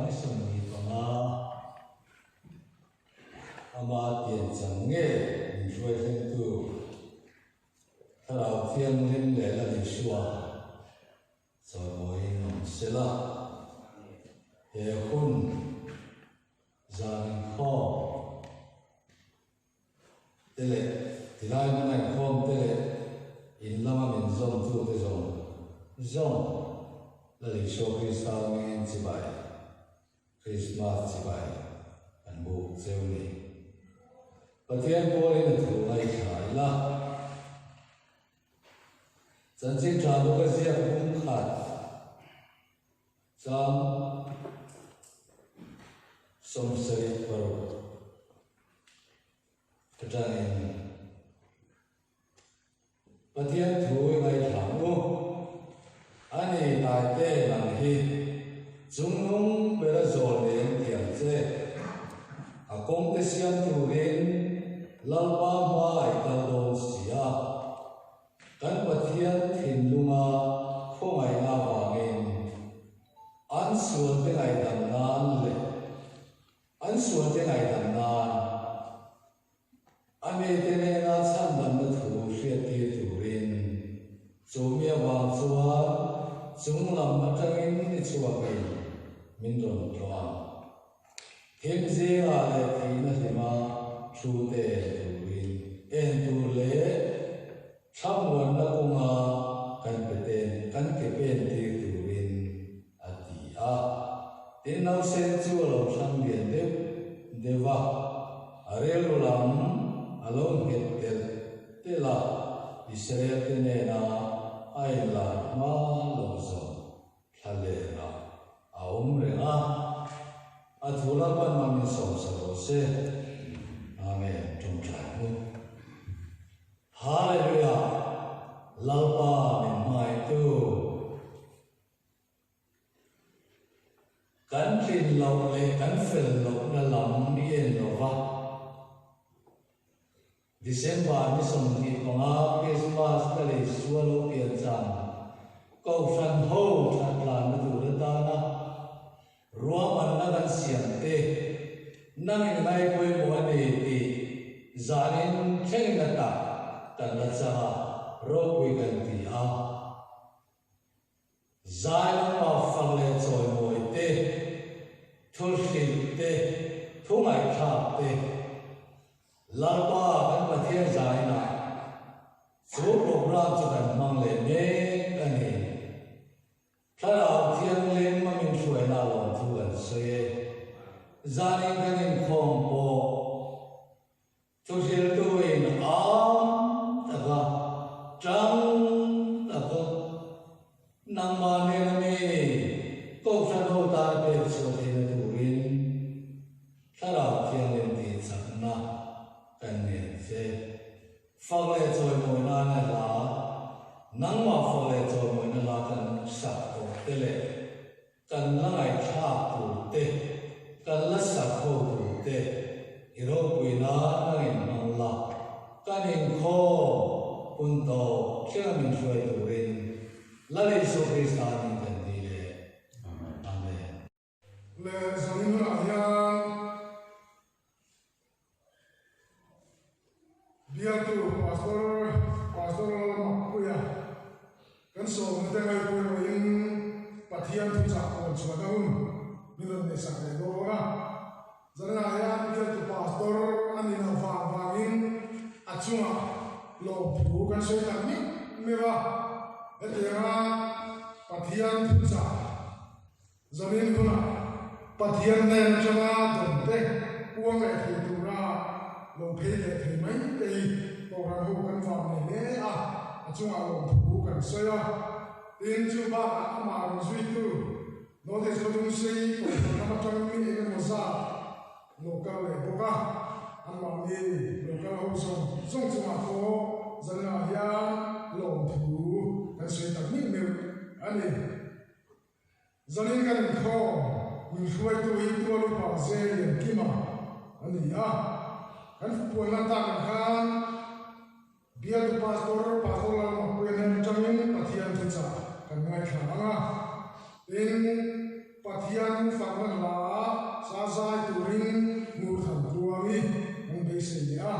ni 25 ama piancham nge min hruai thlengtu Thlarau Thianghlim leh Lal Isua chawimawiin awm sela, he hun zan inkhawm te leh tilai hmuna inkhawm te leh in lama min zawmtute zawng zawng Lal Isua Krista hmingin chibai Krismas chibai kan buk cheu ni. Pathian pawlin a thu ngaithla ila. Chanchin tha bawk a ziak bung khat chang 76 atangin Pathian thu i ngaithla ang u. A ni taite nang hi chungnung bera zawl nei an ti ang che. A kawngte siam turin Lalpa hma i kal dawn si a. Kan Pathian thinlunga khawngaihna avangin an sualte ngaihdam nan leh an sualte ngaihdam nan a mite nena chhandamna thu hriattir turin chumi avang chuan chunglam atangin ni chhuakin min rawn tlawh ang. Thim zingah leh thihna hlima thu te en turin en tur leh thlamuanna kawnga kan pe ten kan ke pen tir turin a ti a. Tin nausen chu a lo thlang lian deuh deuh a, a rilru lam a lo nghet telh telh a, Israel te nena a inlar hma lo zawng Thlalera a awm reng a, a thu lalpan mah min sawmsa rawh se. Amen. Tawngtai hmu. Hallelujah! Lalpa min hmaitu. Kan tlin loh leh kan fel lohna lam i en lo va. December ni 25 Christmas ka lei sual lo pian chan Kohhran ho that tlanna tur atana ruahmanna kan siam te nangin ngai pawimawh a ni tih zanin thlengin a tak kan la chang a, ropui kan ti a. Zai lama fak leh chawimawi te, thulhrilh te, thu ngaihthlak te, Lalpa kan Pathian zainah chu program chu kan hmang leh mek a ni. Thlarau Thianghlim a min hruaina lawmthu kan sawi e. Zanin kan inkhawm pawh Thuhriltuin am taka tang taka nangmah nena mi Kohhran ho tan pek chhuah theihna turin Thlarau Thianghlim tih chakna kan ngen che. Fak leh chawimawi nana hla, nangmah fak leh chawimawina hla kan sak tawh te leh Kan la ngaihthlak tur te, kan la sak ho tur te, i ropui nan nang in hmang la, kan inkhawm hun tawp thlenga min hruai turin Lal Isua Krista ning kan dil e. Amen. Le zanin hunah hian Bialtu Pastor Pastor Lalmakpuia kan sawmna te ngai pawimawhin Pathian thuchah kawn chhuahna hun min rawn neihsak leh dawn a. Zanah hian Bialtu Pastor a ni loh vang vangin a chungah lawmthu kan sawi tak meuh meuh a. Hetianga Pathian thuchah Zanin hunah Pathian hnen atanga dawnte uang leh thei tura lo phei leh thei mai te hi Kohhran ho kan vang nei hle a, a chungah lawmthu kan sawi a. Tin, chu bakah amah rawn zuitu Notice khawchung sei Kohhran lam atang mi eng emaw zat lo kal leh bawk a, anmahni lo kal ho zawng zawng chungah pawh zaninah hian lawmthu kan sawi tak meuh meuh a ni. Zanin kan inkhawm min hruaitu hi Tual Upa Zelian Kima a ni a. Kan puanna tak ang khan Bialtu Pastor Pastor Lalmakpuia hnen atangin Pathian thuchah kan ngaithla ang a. Tin, Pathian fakna hla sa zai turin Ngurthantluangi an beisei leh a.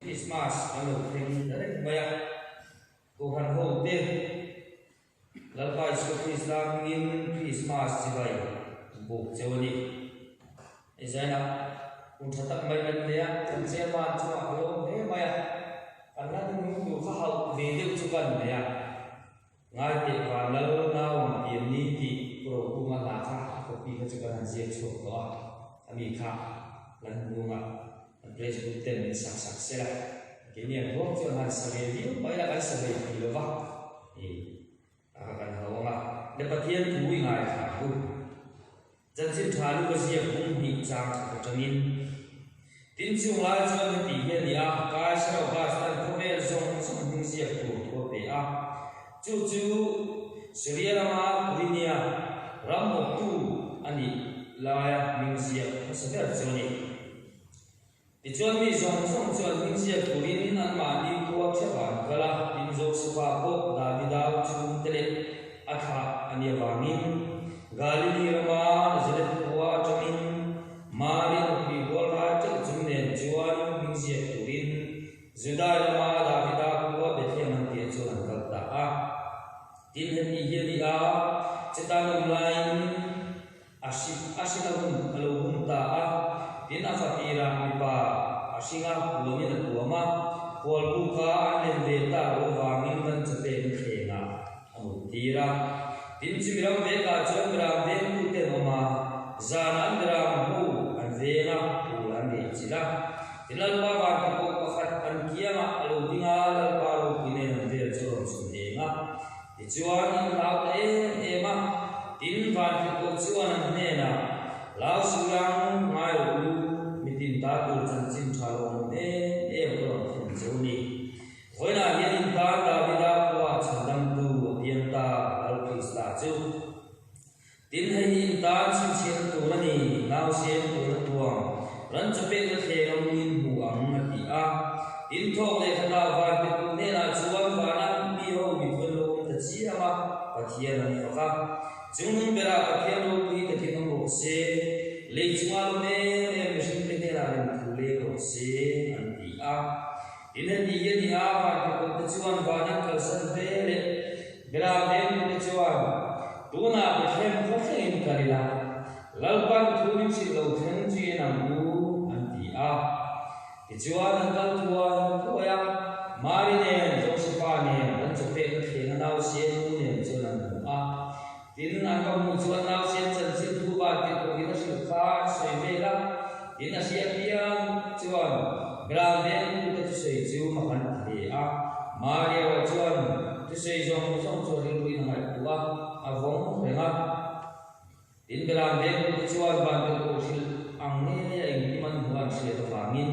Christmas an lo thleng ta reng mai a, Kohhran ho te Lalpa Isua Krista hmingin Christmas chibai buk cheu a ni. Hei zainah hun tha tak mai kan nei a, kan chairman chungah ka lawm hle mai a, kan hla hnung tur kha hauh ve deuh chu kan nei a. Ngaiteh van lal nau ang pian ni tih Pu Rokunga hla kha a copy kha chu kan han ziak chhuak tawh a, a mi kha lan hnungah kan press group ten min sak sak sel a, keini ang huang chuan han sa ve viau mai la kan sa ve thei lo va, i a kha kan hau ang a, le Pathian thu i ngaithla ang u. Chanchin tha lu ka ziak bung hnih chang khat atangin. Tin chung lai chuan heti hi a ni a, Kaisar Augustan khawvel zawng zawng hming ziak tur thu a pe a. Chu chu Syria rama Quinia ram awptu a nih laia hming ziak hmasa ber chu a ni. Tichuan mi zawng zawng chuan hming ziak turin anmahni khua theuhah an kal a, tin Josefa pawh Davida chhungte leh a thlah a nih avangin Galili rama Nazareth khua atangin Mari nupui hual rai teuh chung nen chuan hming ziak turin Judai rama Davida khua Bethlehem an tih chuan an kal ta a. Tin heti hi a ni a, chetan awm laiin A hrik a hring a hun a lo hun ta a, tin a fatirah mipa a hringa puanin a tuam a, hualbu kha an len ve tak loh vangin ran chawpek na thlengah a mut tir a. Tin chumi ram vekah chuan Miram vengtute an awm a, zanah an Miram ho an veng a, phul an reh chilh a. Tin Lalpa vantirhkoh pakhat an kiangah a lo ding a, Lalpa ropui nen an vel chu a rawn chhun eng a. Tichuan an hlau ta em em a, tin vantirhkoh chuan an hnenah, Hlau suh lang, ngai rawh u, mitin ta tur chanchin tha lo awm em em ka rawn thlen che u ni. Vawiinah hian in tan Davida khua chhandamtu a piang ta, Lal Krista chu. Tin, hei hi in tan chhinchhiahna tur a ni, nausen tuna tuang, ran chawpekna thleng a muin hmu ang, a ti a. Tin, thawk leh khatah vantirhkoh hnenah chuan vana mi ho mipui an lo awm ta chiam a, Pathian an fak a. Chung hmun berah Pathian ropui takin awm rawh se, lei chungah lawm em em mihringte hnenah remthu leng rawh se, an ti a. Tin, heti hi a ni a, vantirhkohte chuan van an kalsan ve leh Bela vengtute chuan, Tunah Bethlehem khaw thlengin kal ila, Lalpan thu min hrilh lo thleng chu en ang u, an ti a. Tichuan an kal thuai thuai a, Mari nen, Josefa nen, an chawpekna thleng a nausen nu nen chuan an hmu a. Tin, an va hmuh chuan nausen chanchin thu vantirhkohin a hrilh kha an sawi vel a, tin a hriat piang chuan Bela vengtute thusawi chu mak an ti hle a. Mari erawh chuan thusawi zawng zawng chu a rilruin a ngaihtuah a, a vawng reng a. Tin, Bela vengtute chuan vantirhkoh hrilh ang ngeia engkim an hmuh an hriat avangin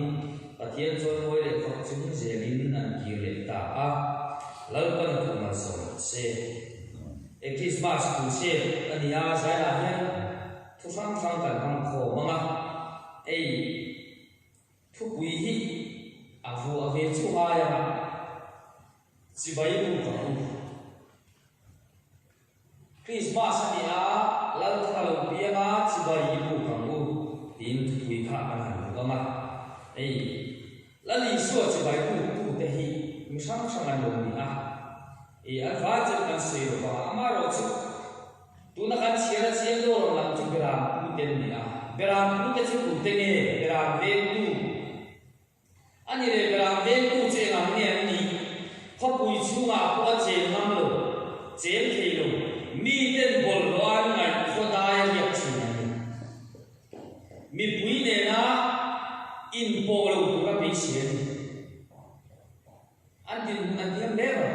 Pathian chuan ngawi leh fak chung zelin an kir leh ta a, Lalpan thu malsawm rawh se. E Krismas thu hriat a ni a, zailah hian thu hrang hrang kan hmang khawm ang a, ei thupui hi a vuah ve chu ngai ang a, chibai buk ang u. Krismas a ni a, Lalthar a lo piang a, chibai i buk ang u tiin thupui kha kan han buk ang a, ei Lal Isua chibai buk tute hi mi hrang hrang an lo ni a. I an vai chu kan sawi lo vang a, amaherawh chu tuna kan chhiar a chiang deuh rawn lang chu Beram pute an ni a, Beram pute chu tute nge Beram vengtu a ni le, Beram vengtu chu engah nge an nih? Khawpui chhungah pawh a cheng ngam lo, cheng thei lo, miten bawlhhlawh an ngaih khawdai a riak thin an ni. Mipui nena inpawh lo tura beisei a ni. An dinhmun an thiam hle mai.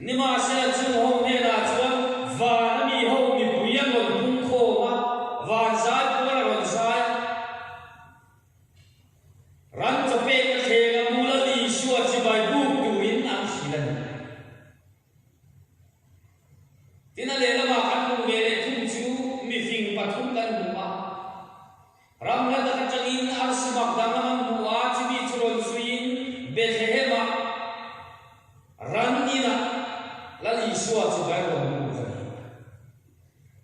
Nimahsela chung ho hnenah chuan van a mi ho mipui an rawn pung khawm a, van zai pual a rawn zai a. Ran chawpek a thleng a mula Isua chibai buk turin an hrilh a ni. Tin a lehlamah kan hmuh ve leh thung chu mifing pathum kan hmu a. Ram hla tak atangin arsi mak danglam an hmu a, chumi chu rawn zuiin Bethlehem-ah ran inah Lal Isua chu vai rawn buk a ni.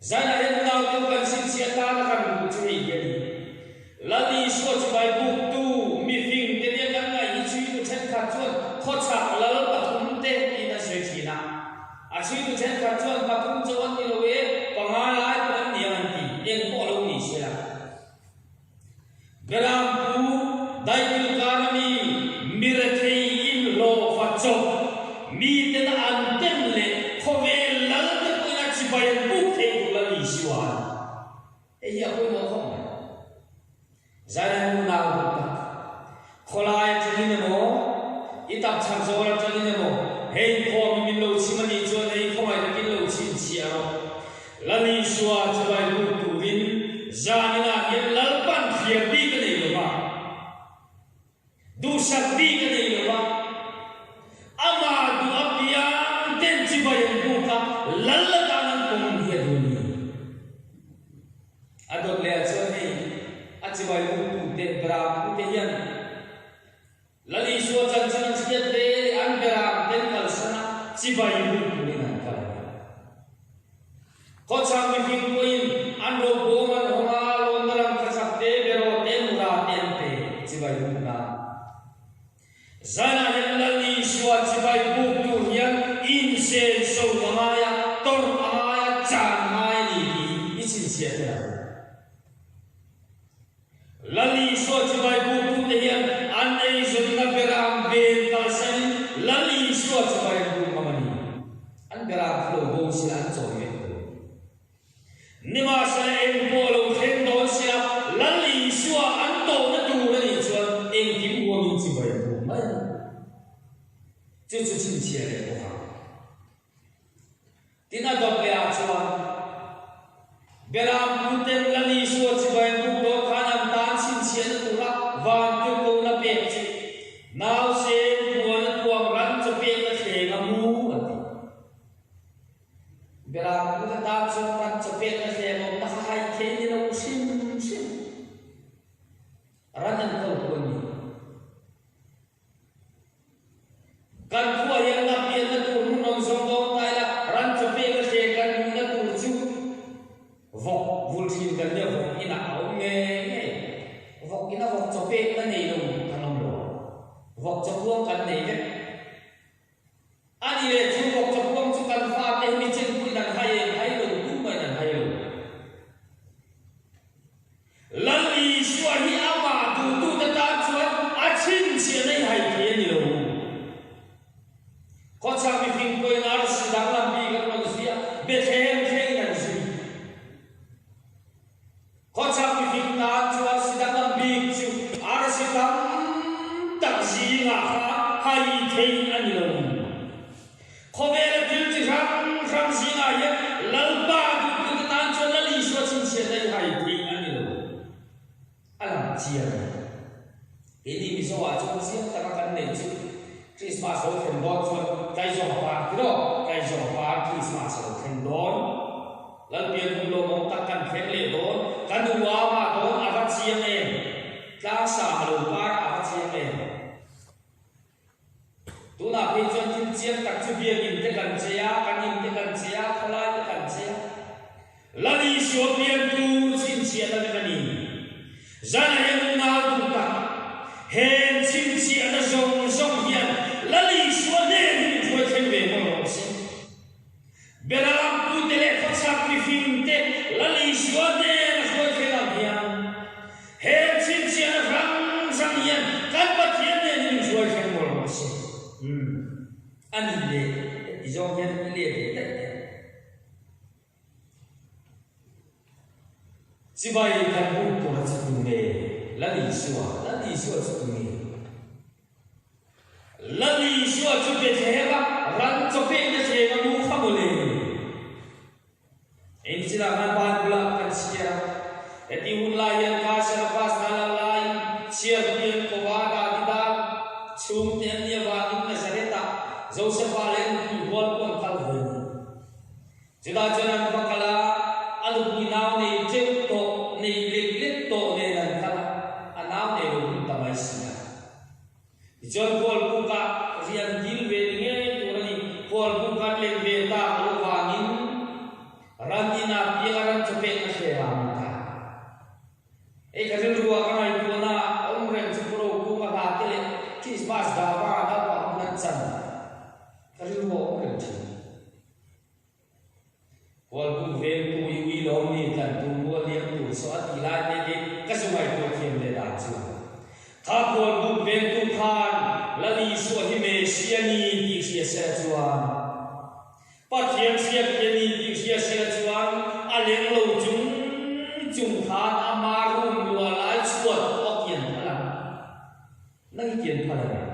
Zanah hian unau deuh kan chhinchhiah tana kan hmuh chu hei hi a ni. Lal Isua chu vai buktu mifing te nia kan ngaih hi chhuitu thenkhat chuan khawchhak lal pathum te tiin an sawi thin a. A chhuitu thenkhat chuan pathum chauh an ni lo e, panga lai pawh an ni ang an ti. Eng pawh lo ni se la. Beram pu Daikil kara mi mirethei inhlawhfa chawp miten an tem leh khawvel lal te pawhin a chibai an buk thei tur Lal Isua a ni. Hei hi a pawimawh khawp mai. Zaina nunau duh tak, khawlai atangin emaw, i tak chhak zawl atangin emaw, hei khawm i min lo chhim a nih chuan hei khawngaih takin lo chhinchhiah rawh. Lal Isua chibai buk turin. Duhsak bik a nei lo va, amah duh apiang ten chibai an buk a, lal atan an pawm hi a duh ni. A dawt leh ah chuan hei a chibai buktu te Beram pute hian Lal Isua chanchin an hriat ve leh an Beram ten kalsan a chibai buk turin an kal a ni. Khawchhak mifing pawhin an robawm an hawng a, lawmna ram khachak te, beraw te, mura te an pe chibai buk nan. Zanah hian Lal Isua chibai buk tur hian insen so a ngai a, tawrh a ngai a, chan a ngai a ni tih i chhinchhiah tel ang. Lal Isua chibai buktute hian an eizawnna beram ven kalsanin Lal Isua chibai an buk ngam a ni. An beram kha lo bo sila an chawi vek dawn. Nimahsela eng pawh lo thleng dawn sila Lal Isua an tawhna tur a nih chuan engkim huamin chibai an buk mai a ni. Chu chu chhinchhiah leh bawk ang. Tin a dawt leh ah chuan Beram puten Lal Isua chibai an buk dawn khan an tan chhinchhiahna tura vantirhlohna pek chu nausen puan a tuam ran chaw pekna thleng a mu an ti. Beram pute tan chuan ran chaw pekna thleng awmna kha hai thei ni lo hrim hrim ran an kawl tu an ni. Kan khua hian a pianna tur hmun rawn zawng dawn ta ila, ran chaw pek a hle kan hmuhna tur chu vawk vul thin kan nia, vawk inah a awm ngei ngei. Vawk ina vawk chaw pekna nei lo kan awm lo. Vawk chaw puang kan nei vek. A ni leh chu vawk chaw puang chu kan fate hi mi chenpuiin an hai em hai lo, tumah in an hai lo. Lal Isua hi amah duhtute tan chuan a chhinchhiahna i hai thei a ni lo. Khawchhak mifing pawhin arsi danglam bik an rawn zui a, Bethlehem thlengin an zui. Khawchhak mifing tan chu arsi danglam bik chu arsi tam tak zingah kha hai thei a ni lo. Khawvela thil chi hrang hrang zingah hian Lalpa duhtute tan chuan Lal Isua chhinchhiahna i hai thei a ni lo. A lang chiang a ni. Keini Mizo ah chuan chiang taka kan neih chu Krismas lo thlen dawn chuan Tlaizawng par ti rawh, Tlaizawng par Krismas a lo thlen dawn. Lalpian hun lawmawm tak kan thleng leh dawn, kan uama dawn a va chiang em? Tlangsam a lo par a va chiang em? Tunah phei chuan thil chiang tak chu biakinn te kan che a, kan in te kan che a, khawlai te kan che a. Lal Isua pian tur chhinchhiahna vek a ni. Zanah hian unau duh tak, heng chhinchhiahna zawng zawng hian Lal Isua hnen hi min hruai thleng ve maw rawh se. Beram pute leh khawchhak mifing te Lal Isua hnen a hruai thleng ang hian he chhinchhiahna hrang hrang hian kan Pathian nen hi min hruai thleng maw rawh se. Umm a nih leh heti zawng hian i let leh daih daih ang. Chibai kan buk tur a chu tu nge? Lal Isua, Lal Isua chu tu nge? Lal Isua chu Bethlehem a ran chaw pekna thleng a mu kha mawle. Eng chinah khan Bible ah kan chhiar a, heti hun lai hian Kaisarabas hna lal laiin chhiar pian kova Davida chhungte an nih avangin Nazareth ah Josefa leh a nupui hual pawh an kal ve a ni. Chutah chuan an va kal a, a nupui nau nei teuh tawh, nei lek lek tawh nen an kal a, a nau nei lo hun ta mai si a. Tichuan Khualbukah rian dil ve ni ngei tur a ni. Khualbuk an leng ve tak loh vangin ran inah pianga ran chaw pekna hre vang an ta. Hei ka rilruah ka ngaihtuahna awm reng chu Puro Kunga hla te leh Christmas dava naupang hun an chan ka rilruah awm reng thin. Khualbuk vengtu i ui lawm ni tlan tu mual liam tur saw a tih lai te khi ka zu ngaihtuah thiam leh dan chu. Kha khualbuk vengtu khan Lal Isua hi Messia ni tih hria sela chuan, Pathian hriat hi a ni tih hria sela chuan a leng lo chung chung khan ama room luah lai chhuat pawh a kian phal ang. Nang i kian phal em?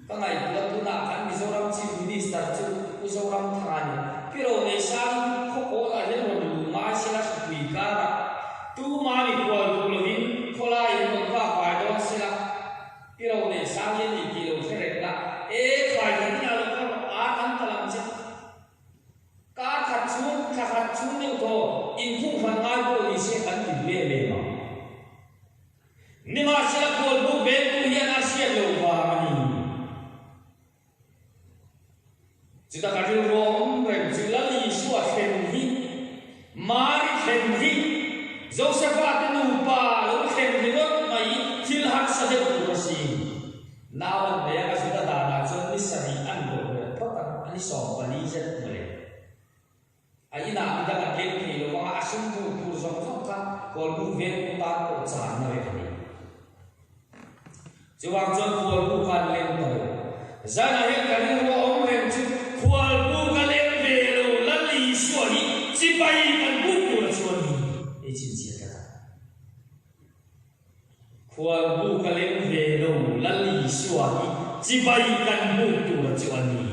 Ka ngaihtuah tunah kan Mizoram Chief Minister chu Pu Zoramthanga a ni. Pi Roneisang khawkawl ah hian rawn luh ngai sela hripui karah tumah mikhual duh lovin khawlai in rawn vak vai dawn sela. Nimahsela khualbuk vengtu hian a hriat lo vang a ni. Chuta ka rilru a awm reng chu Lal Isua thlen hi, Mari thlen hi, Josefa te nupa lo thlen ringawt mai thil harsa deuh tur a si. Nau an nei a, ka Juda danah chuan ni sarih an ruah vel phawt ang, a ni 14 zet mawle. A inah midang an leng thei lo vang a, a sum hmuh tur zawng zawng kha Kawlbu vengtu tan pawh channa vek a ni. Chuvang chuan Khualbu kha an leng ta lo. Zanah hian ka rilru a awm reng chu Khualbu ka leng ve lo, Lal Isua hi chibai kan buk tur a chuan ni ei chhinchhiah tlat a. Khualbu ka leng ve lo, Lal Isua hi chibai kan buk tur a chuan ni.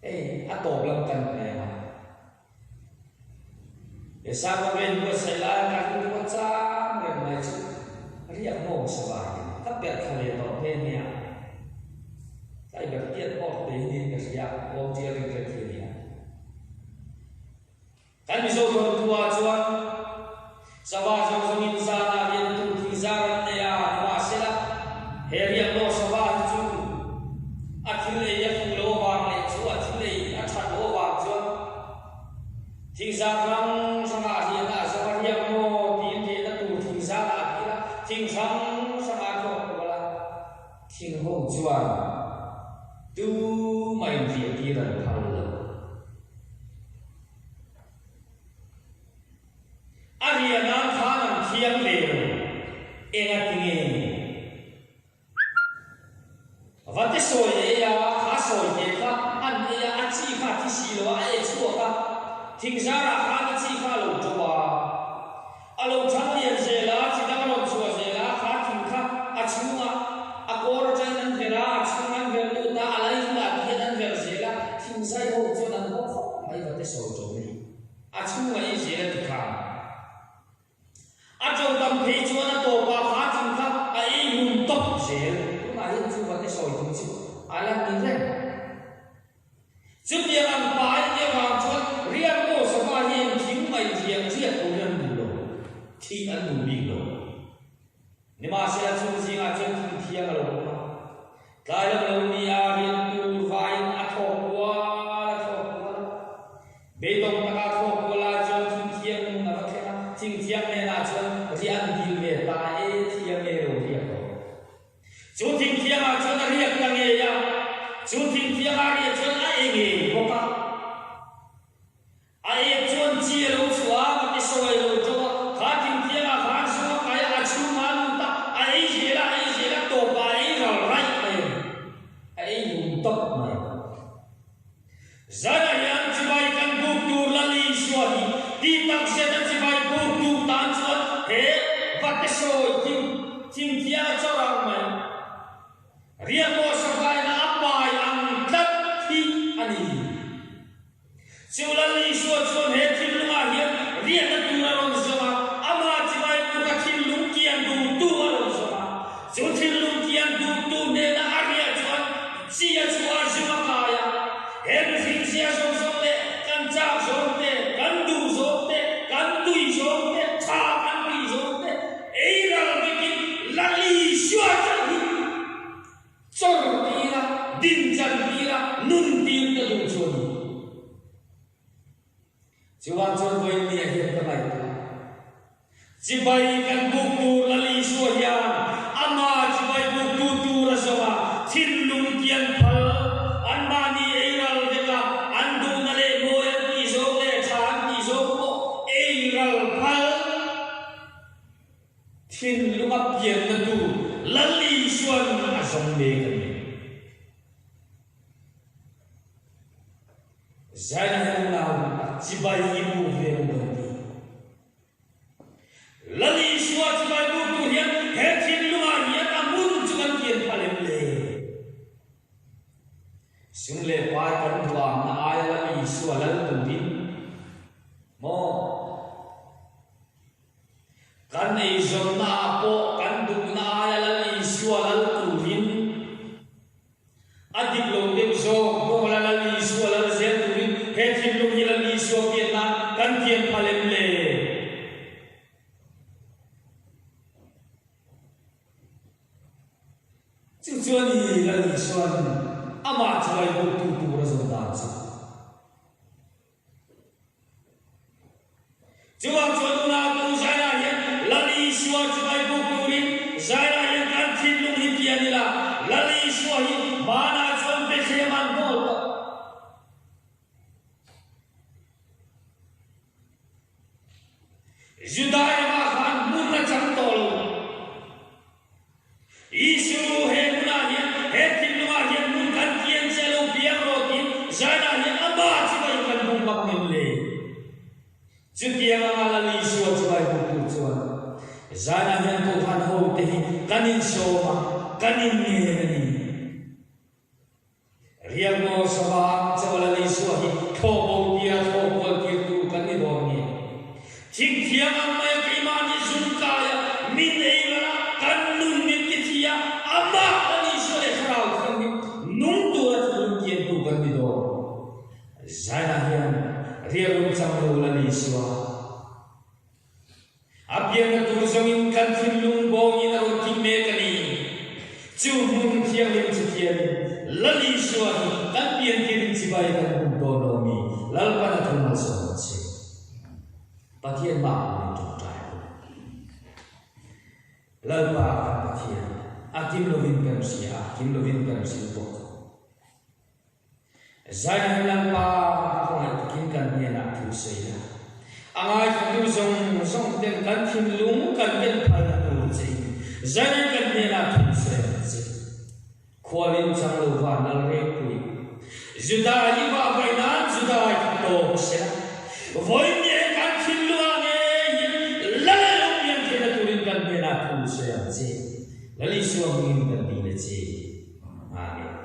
Hei a tawp lam kan hne a. He Sangha ven buatsaih laia ka rilru a chang reng mai chu riak ngawng sa vangin ka perh thla ve tawh nghe nghe a. Tlai ber tiat awk te hi niin ka hria, awm chial ring reng khi a ni a. Kan Mizo thawnthuah chuan sava zawng zawngin zanah rian tur thing zar an nei a, nimahsela he riaknaw sava hi chu a thil ei a fuh lo avang leh chu a thil ei a that lo avang chuan thing zar hrang hrangah rian a zawng a riaknaw tiin riahna tur thing zarah a kir a, thing hrang hrangah a thlawk kual a, thing ho chuan tumah inriah tir an phal lo. A riah nan khan an thiam ve lo. Engati nge? Va te sawi ei a, kha sawi te kha an ei a, a chi kha a thi si lo a, a e chhuak a. Thingzarah khan a chi kha a lo to a. A lo chhang lian zel a, chi dang a rawn chhuah zel a, kha thing kha a chhungah a kawr atangin an verh a, a chhung an verh lut a, a laibulah te hian an verh zel a, thing zai ho chuan an haw khawp mai va te sawi ṭo mai. A chhungah i zel a ti kha. A ṭo tam phei chuan a tawpah kha thing kha a ei hlum tawp zel. Tunah hian chu va te sawi thing chu a la ni reng. Chutiang ang pai te vang chuan riak maw sava hi eng thing mai riak riak turin an duh lo, thih an duh bik lo. Nimahsela chung zingah chuan thing thiang a lo awm a, tlai lam lo ni a rian tur vaiin a thlawk kual a thlawk kual a. Beidawng taka a thlawk kual lai chuan thing thiang nun a va thleng a, thing thiang hnenah chuan riah an dil ve ta e, thiang e lo riak rawh. Chu thingthiangah chuan a riak ta ngei a, chu thingthianga a riah chuan a e ngei bawk a. A ek chuan chi a lo chhuah a, ka ti sawi lo tawh a, kha thingthiangah khan sum a kai a, a chhung a lut a, a ei zel a, a ei zel a, tawpah a ei ral raih mai a ni, a ei lum tawp mai. Zanah hian chibai kan buk tur Lal Isua hi ti tak zet a chibai buk duh tan chuan he vate sawi thing thing thiang a chawr ang mai. Riahmawh savaina a pai ang tlat hi a ni. Chu Lal Isua chuan he thinlungah hian riahna tur a rawn zawng a, amah chibai buka thinlung kian duhtu a rawn zawng a. Chu thinlung kian duhtu hnena a riah chuan Chi a chhuah a zung a kai a, he mihring zia zawng zawng leh kan chak zawng te, kan duh zawng te, kan tui zawng te, tha kan tih zawng te ei ral vekin Lal Isua chauh hi chawr tira, din chan tira, nun tir ka duh chu a ni. Chuvang chuan vawiin hian ka ngaihtuah. Chibai kan buk tur Lal Isua hian ama chibai buktu tur a zawng a, thinlung kian phal, anmahni ei ral vek a, an duhna leh mawi an tih zawng leh tha an tih zawng pawh ei ral phal. Thinlunga pianna tur Lal Isuan a zawng mek a ni. Zaina hian unau chibai i buk ve ang kan ti. Lal Isua chibai buk tur hian he thinlungah hian a hmun chu kan kian pha lem le. Sum leh pai kan duamna aia Lal Isua lal turin maw? Kan eizawnna ah pawh kan duhna aia Lal Isua lal turin a dik lo deuh zawk bawk la Lal Isua lal zel turin he thinlung hi Lal Isua pian nan kan kian pha lem le. Amah chibai buktu tur a zawn dan chu. Chuvang chuan unautu Zaina hian Lal Isua chibai buk turin Zaina hian kan thinlung hi pian ila, Lal Isua hi hmanah chuan Bethlehem an hnawl tawh. Juda ramah khan hmun a chang tawh lo. Isu he hmunah hian, he thinlungah hian hmun kan kian che lo piang rawh tiin Zainah hian amah chibai kan hmu hmak ngem le? Chutiang anga Lal Isua chibai hmutu chuan Zainah hian Kohhran hote hi kan insawm a, kan inngen a ni. Riakmaw sava chaw Lal Isua hi thaw bo tia thaw kual tirtu kan ni dawn nge? Thingthiang ang maia keimahni zung kaia min ei ral a, kan nun min ti thi a, amah Lal Isua leh Thlarau Thianghlim nung tura thilum kiantu kan ni dawn. Zainah hian riaklung chang lo Lal Isua. A pianna tur zawngin kan thinlung bawngin a rawn king mek a ni. Chu hmun thianghlim chu thian Lal Isua hi kan pian tirin chibai kan hmu dawn lo mi Lalpan a thum malsawm ang che. Pathian mah hmuin tawngtai a awm. Lalpa kan Pathian, a kim lovin kan hria a, kim lovin kan hril bawk. Zaina hi Lalpa khawngaih takin kan hnenah thu sawi la. A ngaithlatu zawng zawng ten kan thinlung kan ken phalna tur chein Zaina kan hnenah thu sawi ang che. Khualin chang lo van lal rengpui Juda hi vah vai nan Juda hi kha tawk sela. Vawiin ni he kan thinlung ah ngeiin Lal lo pian theihna turin kan hnenah thu sawi ang che. Lal Isua hmingin kan dil a che. Amen.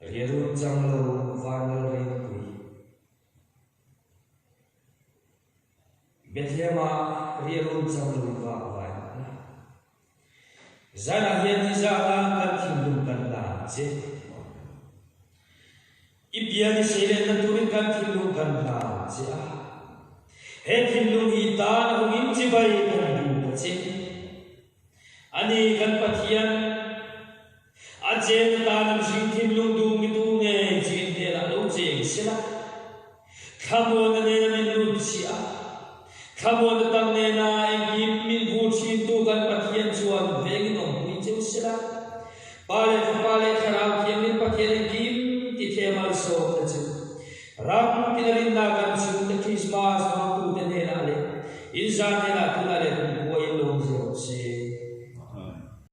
Riarun chang lo Vanlalrengpui. Bethlehem-ah riarun chang lo vak vai mah la. Zanah hian nizana kan thinlung kan hlan che. I bia ni seilenna turin kan thinlung kan hlan che a. He thinlung hi tan a hungin chibai kan duh ta che. Ani kan Pathian, a chen atan mihring thinlung duhmi tu nge chin hnenah lo cheng sela, thlamuanna nena min lut chhiah a, thlamuanna tam nena engkim min vur thintu kan Pathian chuan vengin awmpui cheu sela, Pa leh Fapa leh Thlarau.